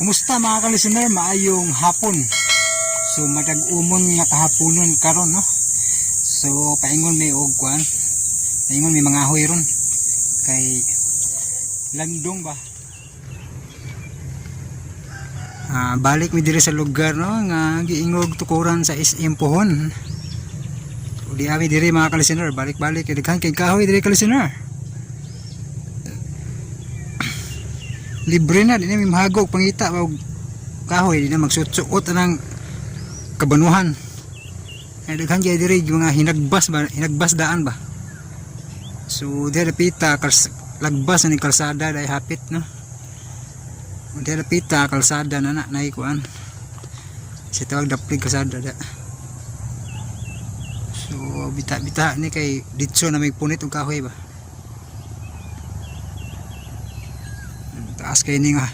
Kumusta, mga ka-listener? Maayong hapon. So matag-umon nga kahaponon karon, no. So paingon may og kuan. Paingon may mga ahoy ron kay landong ba. Ah, balik mi diri sa lugar, no, nga giingog tukuran sa SM Pohon. O di ami diri, mga ka-listener, balik-balik kay daghan kay kahoy diri, ka-listener. Libre na di na mi mahagog pangita og kahoy, di na magsuot-suot anang kabanuhan. Ay, daghan kay diri mga hinagbas ba, hinagbas daan ba. So diri pita lagbas na ni kalsada dai hapit, no. Diri pita kalsada na na nay kuan. Si tawag daplig kalsada da. So bita-bita ni kay ditso na may punit og kahoy ba. Taas kay ni nga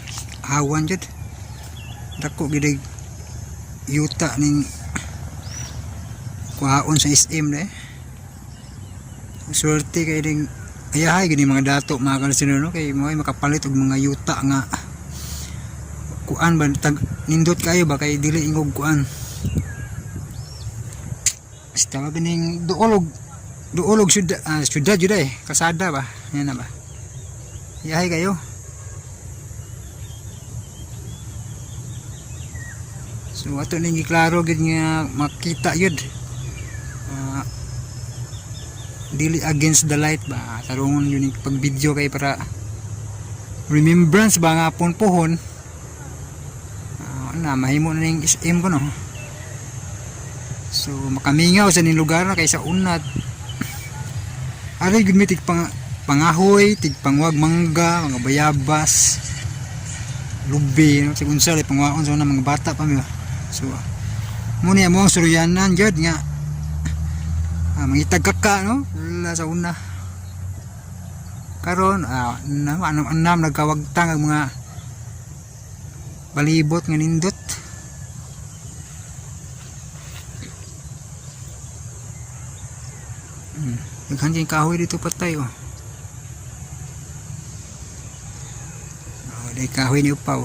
hawan jud. Dako gid ay yuta ning kuhaon sa SM na eh. Swerte kay ning ayahay gini mga dato, mga ka-listener, no, kay mo makapalit og mga yuta nga kuan ba, tag nindot kayo ba, kay dili ingog kuan. Basta ganing duolog duolog syudad, syudad jud eh, kalsada ba yan na ba, yahay kayo. So ato ning giklaro gid nga makita yun. Ah, dili against the light ba, tarungon yun yung pag video kay para remembrance ba nga pon pohon. Ah, na mahimo na ning SM ko, no. So makamingaw sa ning lugar na kay sa unat ari gud mi tig pangahoy, tig pangwag mangga, mga bayabas, lubi, no, sig unsa lay pangwaon sa una, mga bata pa mi ba. So mo ni amo ang suryanan gyud nga mangitag kaka, no, wala sa una. Karon na anam anam nagkawagtang ang mga palibot nga nindot. Daghan kay kahoy dito patay oh. Oh, dai kahoy ni upaw.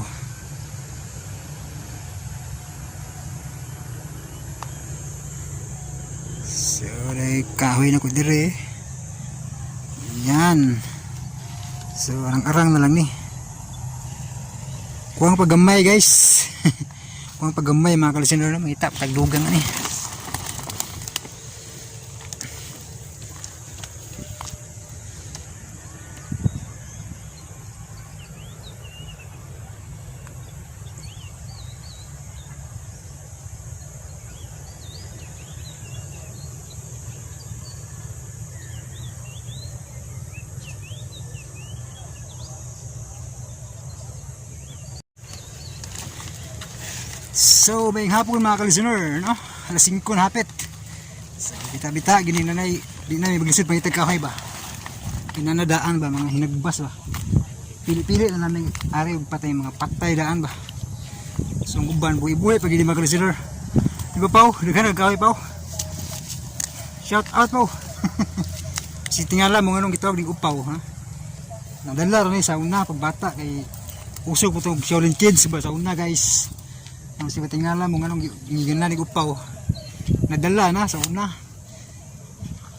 So dai kahoy na ko dire. Yan. So arang-arang na lang ni. Kuwang pagamay, guys. Kuwang pagamay, mga ka-listener, no, mangita tagdugang ani. So, may hapon, mga ka-listener, no? Alas 5 na hapit. So, bita-bita, gini na di na may maglisod pangitag kahoy ba? Kinanadaan ba, mga hinagbas ba? Pili-pili na namin ari og patay, mga patay daan ba. So, ang uban, buhi-buhi pag hindi, mga ka-listener. Di ba, Pau? Daghan kahoy, Pau. Shout out, Pau. Si tingala mo nganong gitawag ning upaw, ha? Nadala rin sa una pagbata kay usog po itong Shaolin Kids ba sa una, guys. Ang si tingala mo nganong gigana ni upaw. Nadala na sa una.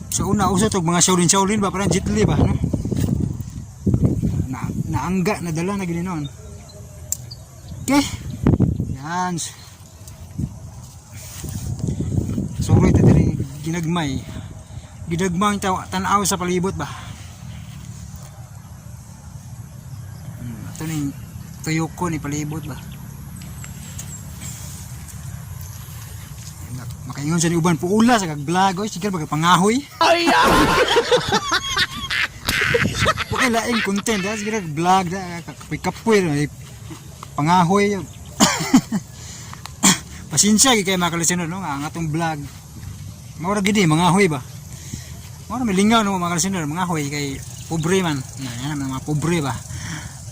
Sa una uso tog mga Shaolin Shaolin ba, parang Jet Li ba, no? Na naangga nadala na gini noon. Okay. Yan. Sorry ta diri ginagmay. Ginagmay tan-aw sa palibot ba. Ito ning tuyo ko ni palibot ba. Makaingon sa ni uban puula sa kag-vlog oy, sige ba pangahoy. Ay! Okay laing content ha, sige vlog da kapoy kapoy na pangahoy. Pasensya gyud kay mga ka-listener, no, nga ang atong vlog. Mao ra gid eh, mangahoy ba. Mao ra may lingaw, no, mga ka-listener, mangahoy kay pobre man. Na yan mga pobre ba.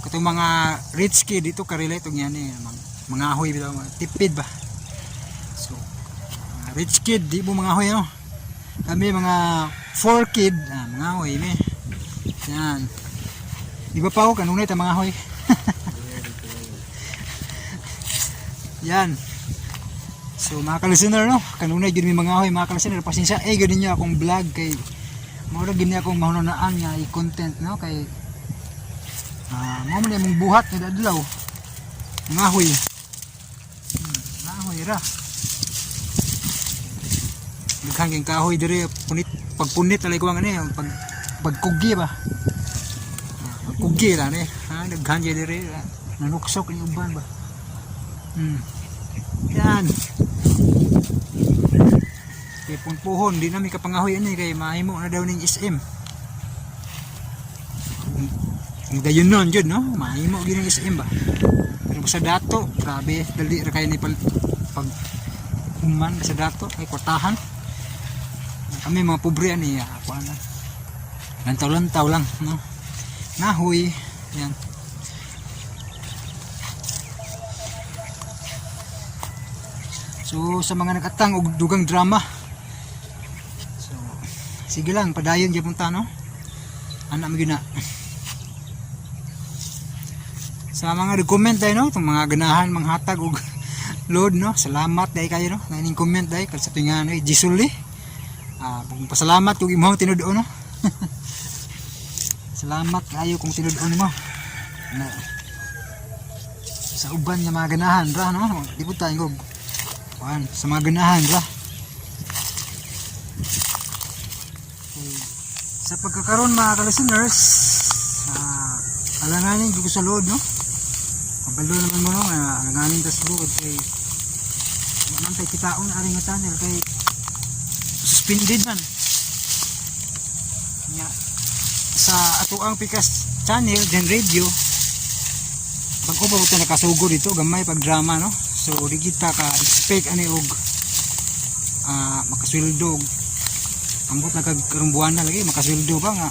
Katong mga rich kid dito ka-relate og yan eh, mangahoy bitaw, mga tipid ba. So mga rich kid di mo mangahoy, no. Kami mga four kid, mangahoy mi. Yan. Di ba pa ako kanunay ta mangahoy? Yan. So mga ka-listener, no, kanunay gyud mi mangahoy, mga ka-listener, pasensya eh gyud ninyo akong vlog kay mao ra gyud ni akong mahununaan nga i-content, no, kay mao man imong buhat nga adlaw. Mangahoy. Ngahoy ra. Daghan kayong kahoy diri, punit pagpunit alay ko ang ano eh, pag pagkugi ba. Pagkugi ra ni. Ha, daghan jud diri. Nanuksok ni uban ba. Yan. Kay punpuhon, di na mi kapangahoy ani kay mahimo na daw ning SM. Kung dayon nun jud, no, mahimo gyud ning SM ba. Pero sa dato, grabe, dali ra kayo ni pag human sa dato kay kwartahan. Kami mga pobre ani, kuan na. Lantaw-lantaw lang, no. Nahoy, yan. So sa mga nagatang og dugang drama. So sige lang, padayon gyud punta, no. Ana mo gyud na. Sa mga nag-comment dai, no, itong mga ganahan manghatag og load, no. Salamat dai kayo, no. Naning comment dai kay sa tuwing ano, Jisuli. Pasalamat kung imong tinud-on, no. Salamat kayo kung tinud-on mo. Na, sa uban nga mga ganahan ra, no. Di po tayo og kuan sa mga ganahan ra. Okay. Sa pagkakaroon, mga ka-listeners, alanganin ko sa load, no. Kabalo naman mo, no, nga alanganin ta sa load kay wa man tay kitaon ari nga channel kay suspended man. Nya sa atoang Pikas channel, Gen Radio, bag-o pa ta nakasugo dito, gamay pag drama, no. So di kita ka expect ani og makasweldo og ambot na kag karong buwan na lagi makasweldo ba nga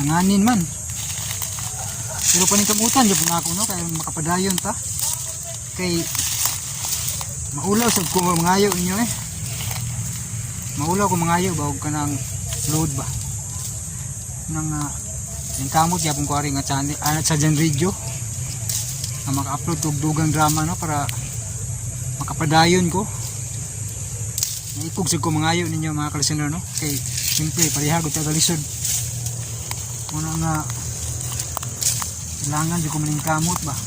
nanganin man. Pero paningkamutan gyud na ako, no, kay makapadayon ta kay maulaw sad ko mangayo ninyo eh. Maulaw ko mangayo ba og kanang load ba nang yung kamot gyapon ko ari nga channel sa Gen Radio nga maka-upload og dugang drama, no, para makapadayon ko. Naikog sad ko mangayo ninyo, mga ka-listener, no, kay siyempre pareha gud ta kalisod. Muna nga kailangan jud ko maningkamot ba.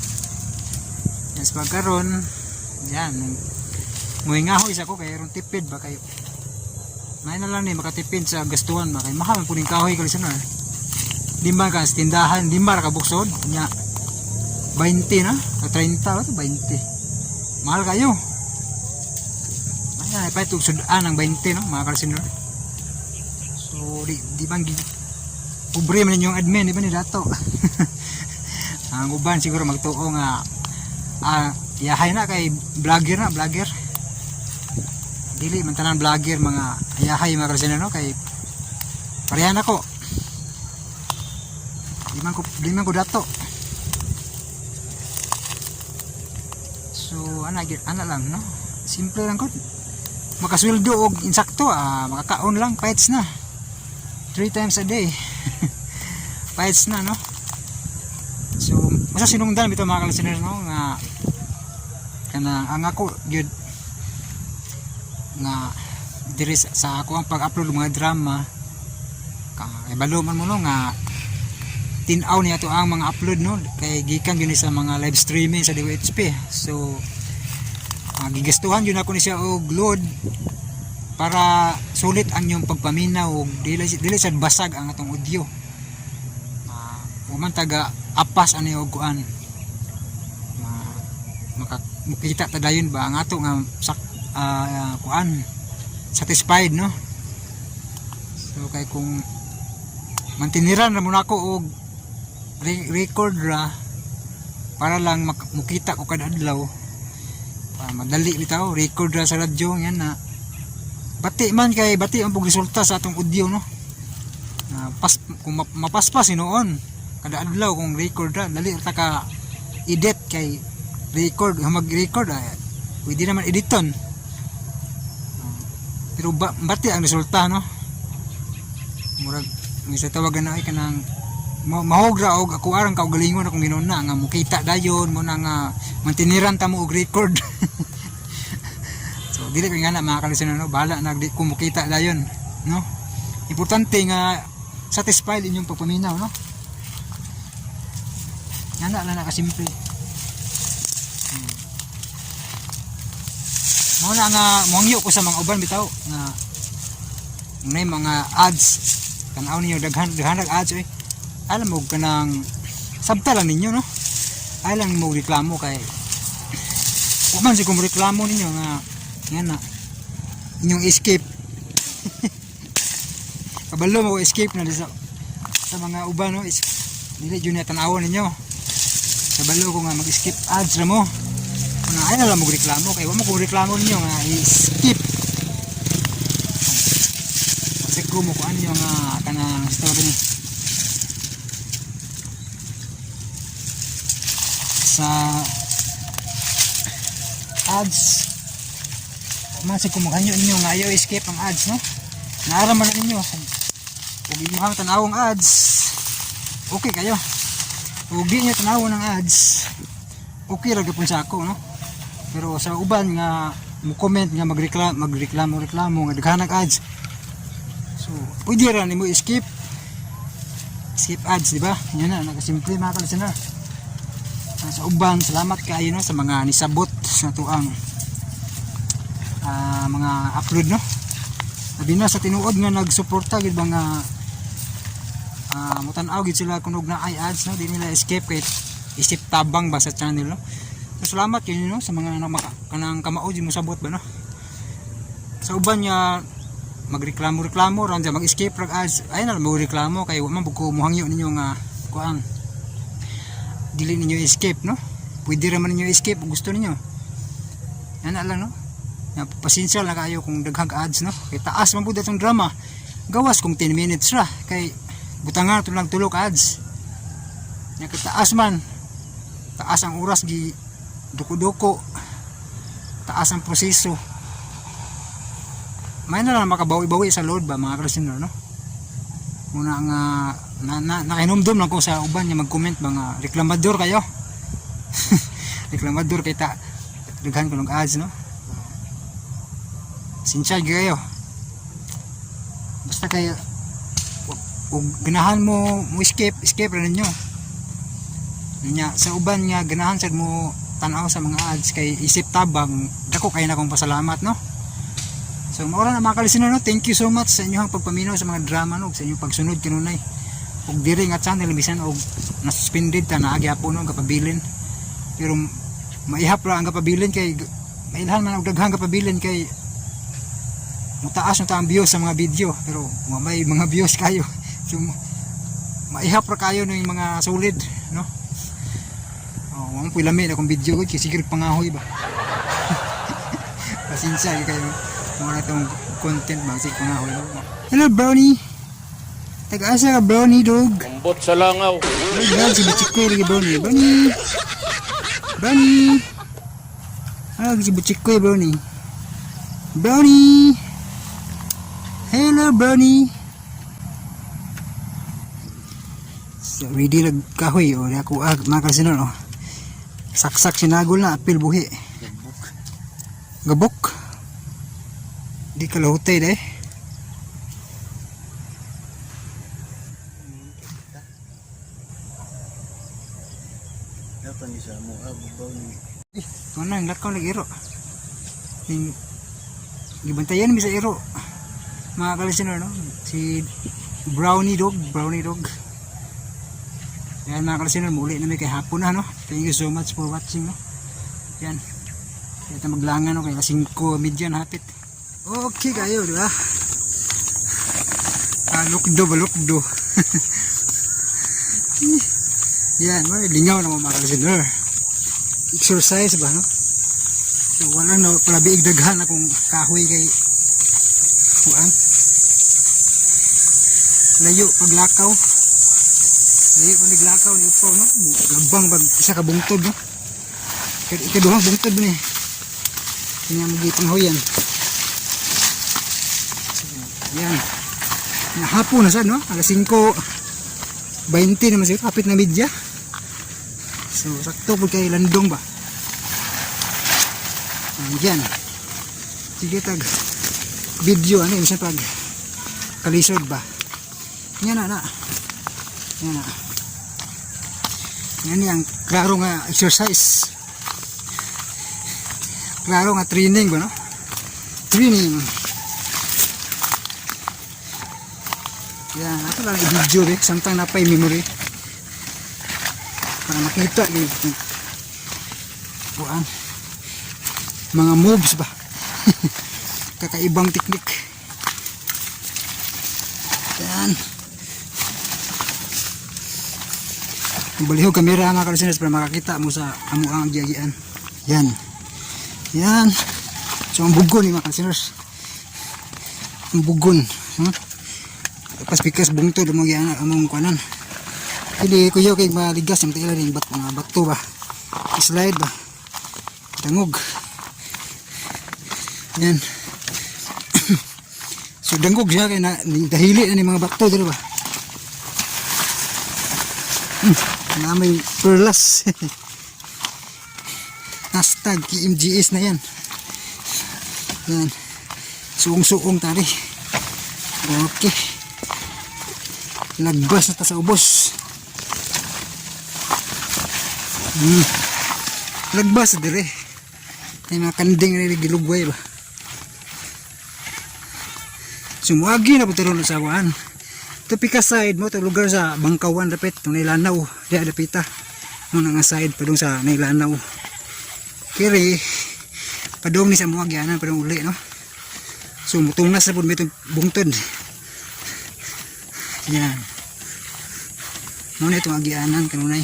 Yes, pagkaron yan, muhingahoy sa ko kay aron tipid ba, kay may na lang ni makatipid sa gastuhan ba, kay mahal man puning kahoy, ka-listener. 5 ka sa tindahan, 5 ra ka buksod nya, 20 na o 30 ba to, 20, mahal kayo. Ay pa ito sudan ang 20, no, mga ka-listener. So di bang pobre man inyong admin, di ba ni dato? Ang uban siguro magtuo nga yahay na kay vlogger na vlogger. Dili man tanan vlogger mga yahay, mga ka-listener, no, kay parehan ako, di man ko dato. So ana gyud, ana lang, no, simple lang ko makasweldo og insakto, makakaon lang, fights na three times a day, fights na, no. So masa sinungdan bitaw, mga ka-listeners, no, nga kana ang ako gyud nga diri sa ako ang pag-upload og mga drama ka kabalo man mo, no, nga tin-aw niya to ang mga upload, no, kay gikan gyud ni sa mga live streaming sa DOHP. So gigastuhan gyud ako ni siya og load para sulit ang inyong pagpaminaw ug dili dili sad basag ang atong audio. Wa man taga apas ani og kuan, maka makita ta dayon ba ang ato nga sak kuan, satisfied, no. So kay kung mantiniran ra mo nako og record ra para lang mukita ko kada adlaw, madali bitaw, record ra sa radyo yan na bati man kay bati ang pug resulta sa atong audio, no. Pas kung mapaspas hinuon kada adlaw kung record ra, dali ra ta ka edit kay record, mag-record ay pwede naman editon. Pero ba, bati ang resulta, no, murag may sa tawagan na ay kanang Mahugra og ako arang kaugalingon akong ginuna nga mukita dayon mo na nga mantiniran ta mo og record. So dili ko nga na, mga kalistener, no? Bahala na di ko mukita dayon, no? Importante nga satisfied inyong pagpaminaw, no? Nga na lang nakasimple. Mao na nga mohangyo ko sa mga uban bitaw nga may mga ads, tan-aw ninyo, daghan daghan ads oy. Alam mo kanang sabta lang ninyo, no? Ay lang mo reklamo kay wa man si kung reklamo ninyo nga nga na inyong escape. Kabalo mo escape na di sa mga uban, no? Dili jud na tan-awon ninyo. Kabalo ko nga mag-skip ads ra mo nga ay na lang mo reklamo kay wa mo kung reklamo ninyo nga i-skip kasi ko mo kuan ninyo nga kanang story ni sa ads man sa kumukha ninyo nga ayaw escape ang ads, no? Naara man na ninyo kung imuhang tanawong ads, okay kayo. Ug di niyo tanawon ang ads, okay ra gyapon sa ako, no? Pero sa uban nga mo comment nga magreklamo, magreklamo reklamo nga daghan ads, so pwede ra nimo skip skip ads, di ba? Yun na nakasimple, mga kalistener. Sa uban, salamat kaayo, no, sa mga nisabot sa tuang mga upload, no? Labi na sa tinuod nga nagsuporta gid ba nga mutan-aw gid sila kunog na ay ads, no? Di nila escape kay isip tabang ba sa channel, no? So, salamat yun, no, sa mga kanang kamao di mo sabot ba, no? Sa uban nga magreklamo reklamo ran mag escape rag ads, ay na mo reklamo kay wa man buko mohangyo ninyo nga kuan dili ninyo escape, no? Pwede ra man ninyo escape kung gusto ninyo. Yan na lang, no? Ya, pasensya lang kayo kung daghang ads, no? Kay taas man pud atong drama, gawas kung 10 minutes ra kay butangan ato lang tulo ka ads nya kay taas man, taas ang oras gi duko-duko, taas ang proseso. May na lang makabawi-bawi sa load ba, mga kalistener, no? Muna nga na nakahinumdum lang ko sa uban nga mag-comment ba nga reklamador kayo, reklamador kay ta daghan ko ng ads, no? Sinsya kayo, basta kay ug ganahan mo mo escape, escape ra ninyo. Nya sa uban nga ganahan sad mo tan-aw sa mga ads kay isip tabang, dako kay na akong pasalamat, no? So mao ra na, mga kalistener, no? Thank you so much sa inyong pagpaminaw sa mga drama, no, sa inyong pagsunod kanunay ug diri nga channel bisan og na-suspended ta, naa gyapon, no, kapabilin. Pero maihap ra ang kapabilin kay mailhan man og daghang kapabilin kay mutaas na ta ang views sa mga video, pero may mga views kayo, so maihap ra kayo ng mga solid, no? Oh, wa mo lami na akong video ko kay sige pangahoy ba. Pasensya kayo, mga itong content ba sige pangahoy. Hello, Brownie. Tag-asa ka, Brownie dog? Ambot sa langaw. Ay, dog, si Butchikoy lagi, Brownie. Brownie! Brownie! Ah, si Butchikoy, Brownie. Brownie! Hello, Brownie! So, ready nagkahoy. O, di ako, mga kalistener, oh. Saksak sinagol na, apil buhi. Gabok. Di ka lahutay, deh. Dapat ni sa mo bubaw ni. Eh, ito na, ang lakaw nag-iro. Yung, gibantayan mi sa iro. Mga kalistener, no? Si Brownie Dog, Brownie Dog. Yan, mga kalistener, muli na may kay hapon na, no? Thank you so much for watching, no? Yan. Kaya ito maglangan, no? Kaya 5:30 na hapit. Okay kayo, di ba? Ah, lukdo ba, lukdo. Yan, may lingaw na mga kalistener. Exercise ba, no? So, wala na palabiig daghan akong kahoy kay kuan. Layo paglakaw. Layo pa naglakaw ni upaw, no? Labang pag isa ka bungtod, no? Ikaduhang bungtod ni. Kanya magipanghoyan. So, yan. Na hapon na sad, no? Alas 5. 20 naman siguro, kapit na media. So sakto po kay landong ba. Ayan. Sige, tag video ano yun pag kalisod ba. Yan na na. Yan na. Yan ang klaro nga exercise. Klaro nga training ba, no? Training. Yan, ato lang i-video eh. Samtang napay memory. Para makita gyud. Kuan. Mga moves ba? Kakaibang teknik. Yan. Balihog kamera, mga kalisiners, para makakita mo sa amo ang agiagian. Yan. Yan. So ang bugon ni mga kalisiners. Ang bugon. Huh? Pas pikas bungtod mo gyana among kuanan. Kini kuyo kay maligas ang tila ning bat mga bato ba. Slide ba. Dangog. Yan. So dangog siya kay na dahili na ni mga bato dito ba. Na may perlas. #KMGS na yan. Yan. Suong-suong tari. Okay. Lagbas na ta sa ubos. Lagbas na dire. May mga kanding na gilugway ba. Sumuagi na po tayo sa kuan. Tupi ka side mo, ito lugar sa Bangkawan dapit, itong Nailanaw, di dapita. Muna nga side padung sa Nailanaw. Kiri, padung ni sa mga gianan, padung uli, no? So, mutungas na po itong bungtod. Yan. Muna itong agianan, kanunay.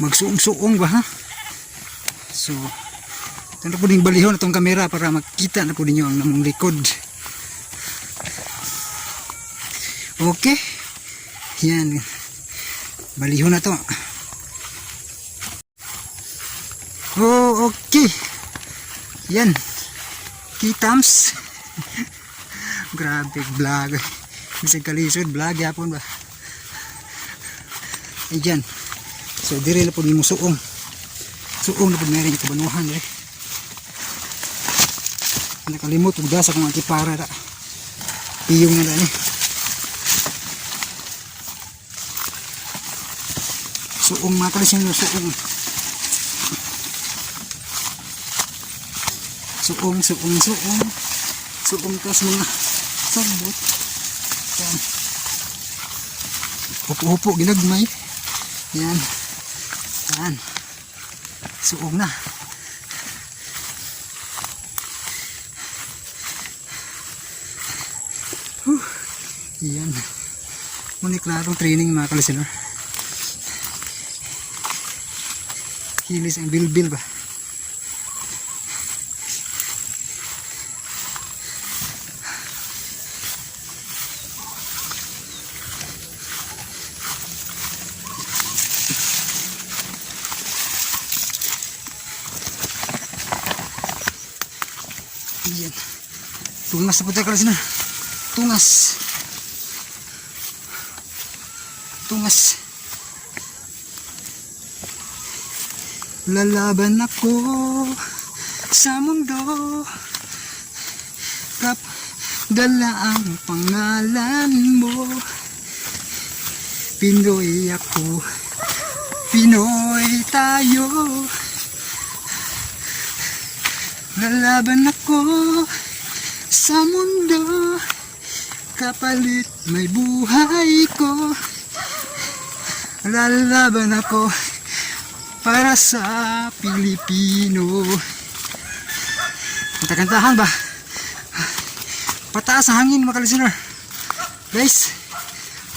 Magsuong-suong ba, ha? So, ito na po din balihon itong kamera para makita na po ninyo ang namong likod. Okay. Yan. Balihon na to. Oh, okay. Yan. Kitams. Grabe vlog. Bisag kalisod vlog yapon ba. Ayan. So dire na po nimo suong. Suong na po meron ito banuhan dire. Nakalimot ug gasa kung antipara da. Piyong na ni. Suong, mga kalisod, suong. Suong, suong, suong. Suong tas mga sagbot. Yan. Hupo-hupo ginagmay. Yan. Yan. Suong na. Whew. Yan. Muna klarong training, mga kalisinor. Hilis ang bilbil ba. Yan. Tungas na po tayo, kalisinor. Tungas. Tungas. Lalaban ako sa mundo. Kap dala ang pangalan mo. Pinoy ako. Pinoy tayo. Lalaban ako sa mundo. Kapalit may buhay ko. Lalaban ako para sa Pilipino. Kanta-kantahan ba? Pataas ang hangin, mga listener. Guys,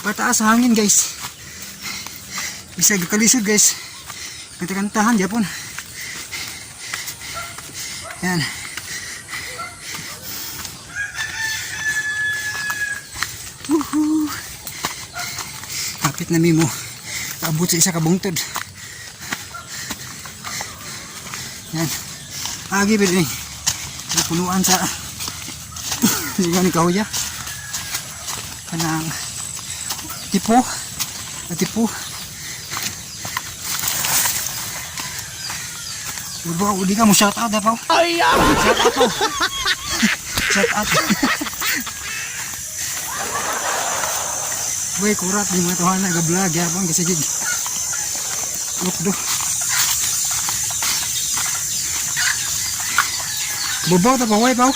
pataas ang hangin, guys. Bisag kalisod, guys. Kanta-kantahan japon. Yan. Woohoo! Kapit na mi mo. Abot sa isa ka bungtod. Yan. Agi ba ni? Punuan sa hindi ni kahuya. Kanang Tipo. Tipo. Bro, di ka mo shout out daw. Ay, ah! Shout out po. Shout out. Boy, kurat di mga tuhan na ga-vlog yapon kasi gig. Look do. Bubaw ta pa way paw.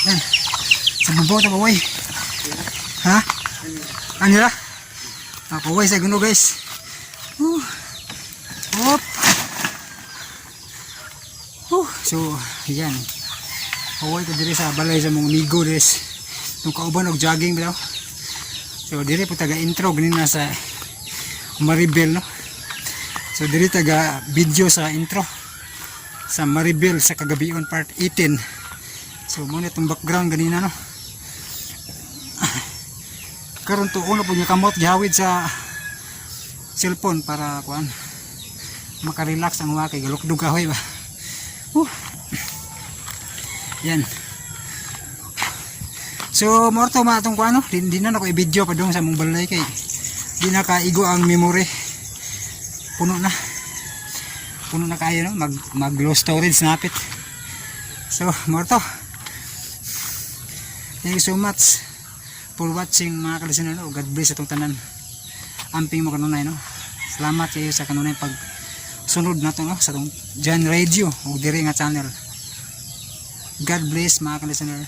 Yan. Sa bubaw ta pa way. Ha? Ano ra? Ah, paway sa guno, guys. Whew. Hop. Whew. So, yan. Paway ko diri sa balay sa mga amigo des. Nung kauban og jogging bitaw. So, diri po taga intro ganina sa Maribel, no. So, diri taga video sa intro sa Maribel sa Kagabion part 18. So, muna itong background ganina, no. Karon tuon na po niya kamot gihawid sa cellphone para kuan makarelax ang mga kay galukdog kahoy ba. Whew. Yan. So mo to ma atong kuan, no. Di na nako i-video pa dong sa mong balay kay di na kaigo ang memory. Puno na. Puno na kayo, no, mag mag low storage napit. So mo to. Thank you so much for watching, mga kalistener, no. God bless atong tanan. Amping mo kanunay, no. Salamat kayo sa kanunay pag sunod na to, no, sa atong John Radio ug diri nga channel. God bless, mga kalistener.